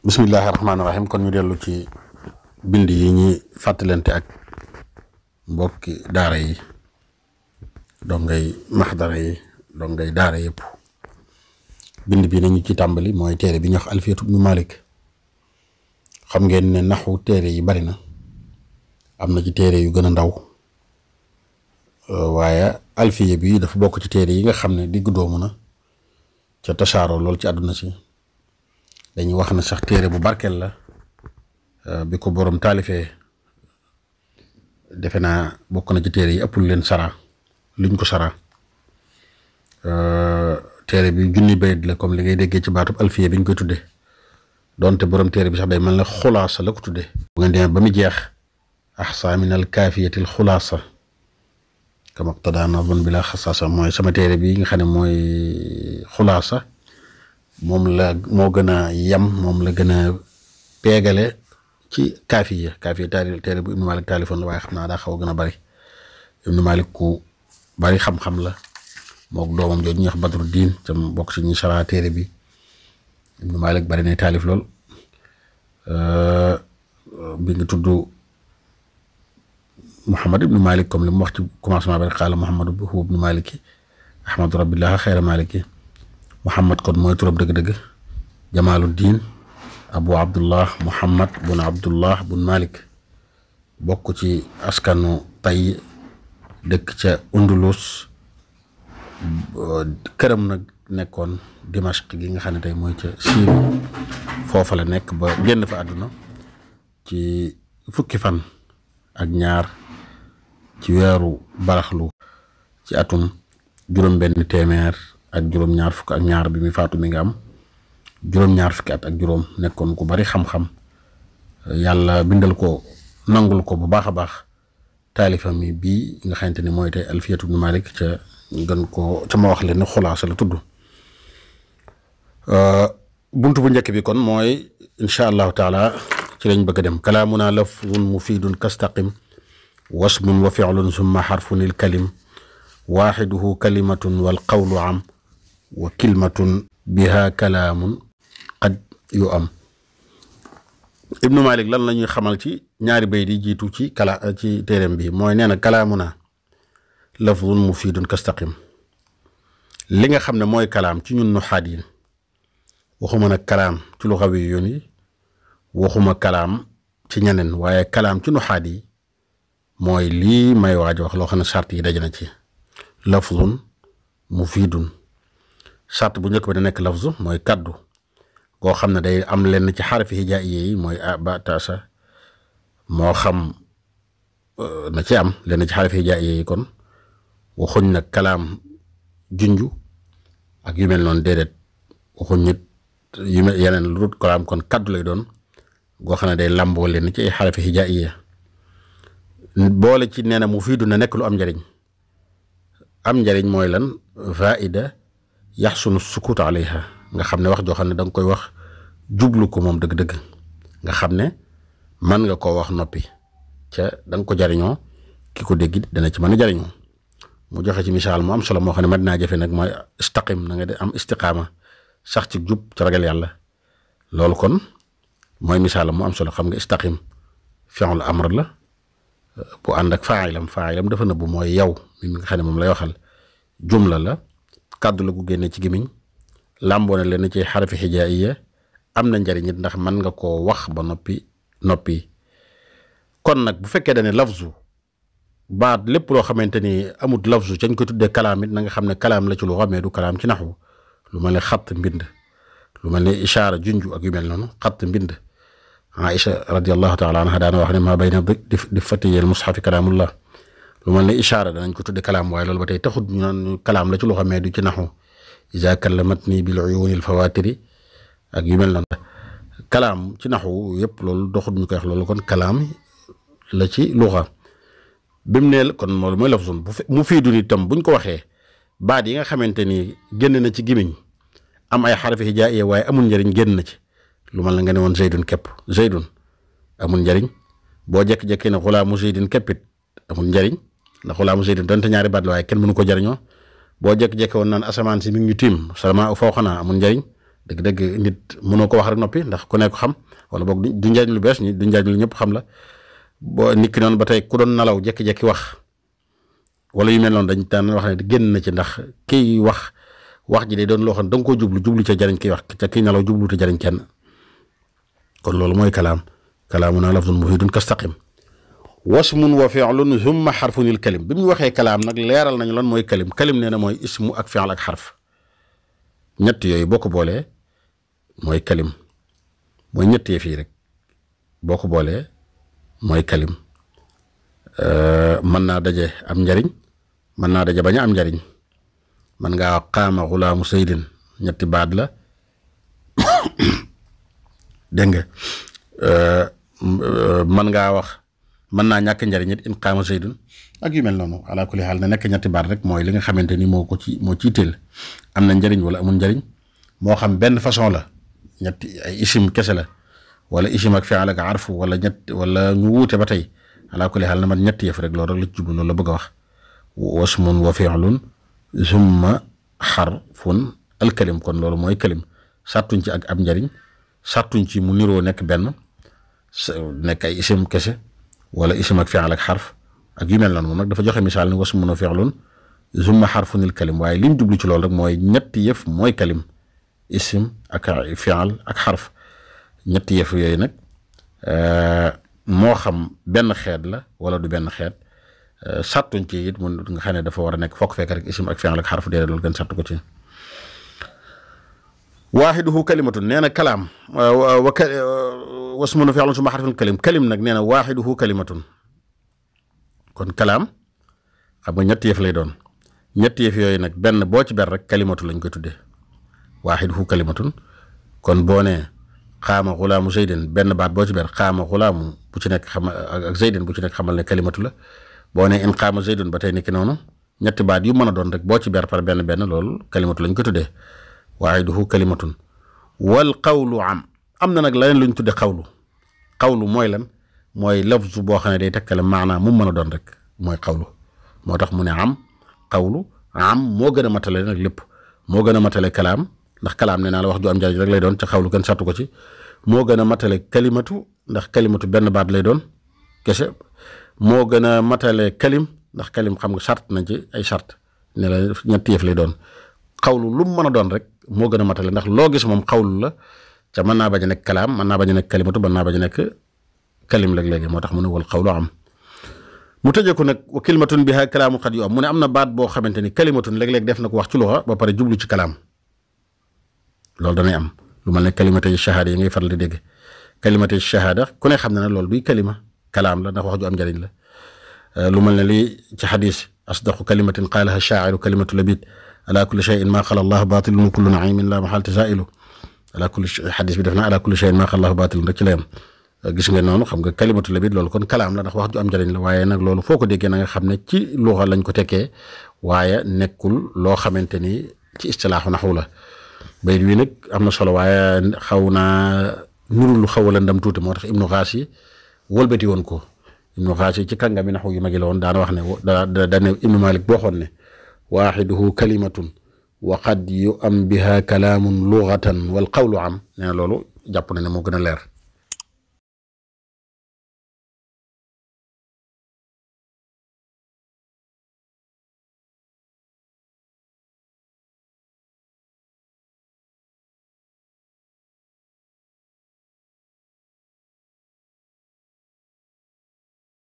bismillahi rahmaani rahim kon ñu dellu ci bind yi ñi fàttalante ak mbokki daara yi dongay maxdara yi dongay daara yëpp. bind bi nañu ci tàmbali mooy téere bi ñu wax alfiyatu ibnu malik. xam ngeen ne naxu téere yi bari na, am na ci téere yu gën a ndaw, waaye alfiya bi dafa bokk ci téere yi nga xam ne digg doomu na ca tasaaroo lool ci àdduna si. dañuy wax ne sax téere bu barkeel la, bi ko boroom taalifee defe naa bokk na ci téere yi ëppul leen sara luñ ko sara. téere bi junni bayit la comme li ngay déggee ci baatub alfiya bi ñu koy tudde, donte boroom téere bi sax day mel ne xulaasa la ko tudde. bu ngeen demee ba mu jeex axsa min al kaafiyatil xulaasa kama qtada nadman bila xasaasa, mooy sama téere bi nga xam ne mooy xulaasa, moom la moo gën a yem, moom la gën a peegale ci kaafiya téere bu Ibnu Malik taalifoon la, waaye xam naa daa xaw a gën a bari. Ibnu Malik ku bari xam-xam la, mook doomam jooju ñuy wax Badruddin tam bokk ci ñi sara téere bi. Ibnu Malik bari na taalif lool, bi nga tudd Muhammad ibnu Malik comme li mu wax ci commencement bi qaala Muhammadu huwa ibnu Maliki ahmadu rabbillah xayra maliki. Muhammad kon mooy turam dëgg-dëgg, Jamaaluddin Abu Abdullah Muhammad bun Abdullah bun Malik, bokk ci askanu Tay, dëkk ca Undulus. këram nag nekkoon Dimashq gi nga xam ne tey mooy ca Syrie, foofa la nekk ba génn fa àdduna ci fukki fan ak ñaar ci weeru baraxlu ci atum juróom-benn téeméer ak juróom-ñaar fukk ak ñaar. bi muy faatu mi nga am juróom-ñaar fukki at ak juróom. nekkoon ku bari xam-xam, yàlla bindal ko nangul ko bu baax a baax taalifam yi bii nga xamante ni mooy tey alfiyatu ibnu malik ca gën ko ca ma wax leen ne xulaasa la tudd. buntu bu njëkk bi kon mooy incha allahu taala ci lañ bëgg a dem. kalaamuna lafzun mufidun kastaqim wasmun wa fi'lun summa xarfun il kalim waaxiduhu kalimatun wal qawlu am wa kilmatun biha kalaamun qad yu am. Ibnu Malik lan la ñuy xamal ci ñaari bay di jiitu ci ci téereem bi mooy nee na kalaamuna lafzun mufidun kastaqim. li nga xam ne mooy kalaam ci ñun nuxaat yi, waxuma nag kalaam ci luxawi yoon yi, waxuma kalaam ci ñeneen, waaye kalaam ci nuxaat yi mooy lii may waaj wax loo xam ne sart yi daje na ci. lafzun mufidun, sart bu njëkk bi da nekk lafzu mooy kaddu goo xam ne day am lenn ci xarafi hijaiye yi mooy a ba ta sa, moo xam na ci am lenn ci xarafi hijaiye yi. kon waxuñ nag kalaam junju ak yu mel noonu, déedéet waxuñ nit yu mel yeneen lu dul kalaam, kon kaddu lay doon goo xam ne day làmboo lenn ci ay xarafi hijaiye. boole ci nee na mufidun na nekk lu am njariñ. am njariñ mooy lan? faida yaxsunu sukut alayha, nga xam ne wax joo xam ne da nga koy wax jublu ko moom dëgg-dëgg, nga xam ne man nga koo wax noppi ca da nga ko jariñoo, ki ko dégg dana ci mën a jariñoo. mu joxe ci misaal mu am solo moo xam ne mat naa jafe nag, mooy istaqim, na nga de am istiqaama, sax ci jub ci ragal yàlla. loolu kon mooy misaal mu am solo. xam nga istaqim fi'l amr la bu ànd ak faa'ilam dafa nëbbu, mooy yow mi nga xam ne moom lay waxal. jumla la, kàddu la gu génne ci gémmiñ, làmboo na leen ci xarafi hijaiya, am na njariñ it ndax mën nga koo wax ba noppi. kon nag bu fekkee dane lafzu baat lépp loo xamante ni amut lafzu cañ ko tuddee kalaam it na nga xam ne kalaam la ci lu xamee du kalaam ci naxwu. lu mel ne xatt mbind, lu mel ne ishaara junju ak yu mel noonu. xatt mbind, Aïcha radiallahu taala anha daana wax ne maa bayna di fatiyel mushafi kalaamullah. lu mel ne ishaara danañ ko tudde kalaam, waaye loolu ba tey taxut ñu naan kalaam la ci loo xamee du ci naxu. iza kallamatni bil uyunil fawatiri ak yu mel noonu. kalaam ci naxu yëpp loolu doxut ñu koy wax loolu, kon kalaam la ci luxa. bi mu ne kon loolu mooy lafzun mu fiidun itam buñ ko waxee baat yi nga xamante ni génn na ci gimiñ am ay xarafi hijaiya waaye amul njariñ génn na ci. lu mel na nga ne woon zaydun képp, zaydun amul njariñ. boo jekki-jekki ne xulaamu zaydin képpit amul njariñ, ndax xulaamu zaydin donte ñaari baat la waaye kenn mënu ko jariñoo. boo jekki-jekki woon naan asamaan si mi ngi ñu tiim, sama fawqanaa amul njariñ, dëgg-dëgg nit mënoo ko wax rek noppi ndax ku nekk xam wala boog du njariñ lu bees du njariñ lu ñëpp xam la boo nit ki noonu ba tey ku doon nalaw jekki-jekki wax wala yu mel noonu dañ daan wax ne génn na ci ndax kiy wax ji day doon loo xam ne da nga koo jublu ca jariñ kiy wax ca kiy nalaw jublu te jariñ kenn kon loolu mooy kalaamunaa lafzun mufiidun kastaqim wasmun wa fi'lun humma xarfunil kalim bi mu waxee kalaam nag leeral nañu lan mooy kalim nee na mooy ismu ak fi'l ak xarf ñett yooyu boo ko boolee mooy kalim mooy ñett yëf yi rek boo ko boolee mooy kalim mën naa daje am njariñ mën naa daje bañ a am njariñ mën ngaa qaama xulaamu saydin ñetti baat la dégg nga mën ngaa wax mën naa ñàkk njariñ it in qaama saydun ak yu mel noonu ala kulli xaal ne nekk ñetti baat rek mooy li nga xamante ni moo ciy teel am na njariñ wala amul njariñ moo xam benn façon la ñetti ay isim kese la wala isim ak fi'l ak arfu wala wala ñu wuute ba tey ala kulli xaal na man ñetti yëf rek loolu rek la ci jublu loolu la bëgg a wax wasmun wa fi'lun summa xarfun alkalim kon loolu mooy kalim sàttuñ ci ak ab njariñ sàttuñ ci mu niroo nekk benn nekk ay isim kese wala isim ak fi'l ak xarf ak yu mel noonu moom nag dafa joxe misaal ni wasmun wa fi'lun summa xarfun alkalim waaye li mu jublu ci loolu rek mooy ñetti yëf mooy kalim isim ak fi'l ak xarf ñetti yëf yooyu nag moo xam benn xeet la wala du benn xeet sàttuñ ci it mun nga xam ne dafa war a nekk fokk fekk rek isim ak fi'l ak xarf déedéet loolu gën sàttu ko ci waaxiduhu kalimatun nee na kalaam wasmun fi'lun summa xarfun kalim nag nee na waaxiduhu kalimatun kon kalaam xam nga ñetti yëf lay doon ñetti yëf yooyu nag benn boo ci ber rek kalimatu lañ koy tuddee waaxiduhu kalimatun kon boo nee xaama xulaamu zaydin benn baat boo ci ber xaama xulaamu bu ci nekk xam ak zaydin bu ci nekk xamal ne kalimatu la boo nee in xaama zaydun ba tey niki noonu ñetti baat yu mën a doon rek boo ci ber par benn loolu kalimatu lañ ko tuddee waaxiduhu kalimatun wal qawlu am na nag leneen luñ tuddee xawlu mooy lan mooy lafzu boo xam ne day tekkale maanaam mu mën a doon rek mooy xawlu moo tax mu ne xawlu moo gën a matale nag lépp moo gën a matale kalaam ndax kalaam nee naa la wax ju am njariñ rek lay doon ca xawlu kenn sattu ko ci moo gën a matale kalimatu ndax kalimatu benn baat lay doon kese moo gën a matale kalim ndax kalim xam nga sart nañ ci ay sart ne la ñetti yëf lay doon xawlu lu mu mën a doon rek moo gën a matale ndax loo gis moom xawlu la ca mën naa bañ a nekk kalaam mën naa bañ a nekk kalimatu mën naa bañ a nekk kalim léeg-léegi moo tax mu ne wal xawlu mu tëjee ko nag wa kalimatun biha kalaamu xad yu am mu ne am na baat boo xamante ni kalimatun léeg-léeg def na ko wax ci luxa ba pare jublu ci kalaam loolu danay am lu mel ne kalimata yi shahada yi ngay faral di dégg kalimata yi shahada ku ne xam na ne loolu duy kalaam la ndax wax ju am njariñ la lu mel ne lii ci xadis asdaqu kalimatin qaalaha shaa'iru kalimatu labid ala kulli shay'in ma xala allah batilun wa kullu naimin la maxal tasailu ala kulli xadis bi def na ala kulli shay'in ma xala allah batilun rek ci la yam gis nga noonu xam nga kalimatu labid loolu kon kalaam la ndax wax ju am njariñ la waaye nag loolu foo ko déggee na nga xam ne ci luxa lañ ko tekkee waaye nekkul loo xamante ni ci istilaaxu naxwu la bayit wi nag am na solo waaye xaw naa nuru lu xaw a lëndam tuuti moo tax ibnu xaas yi wëlbati woon ko ibnu xaas yi ci kàngami naxwu yu magi la woon daana wax ne dane ibnu malik boo xoon ne waaxiduhu kalimatun wa qad yu am biha kalaamun lughatan wal qawlu am nee na loolu jàpp na ne moo gën a leer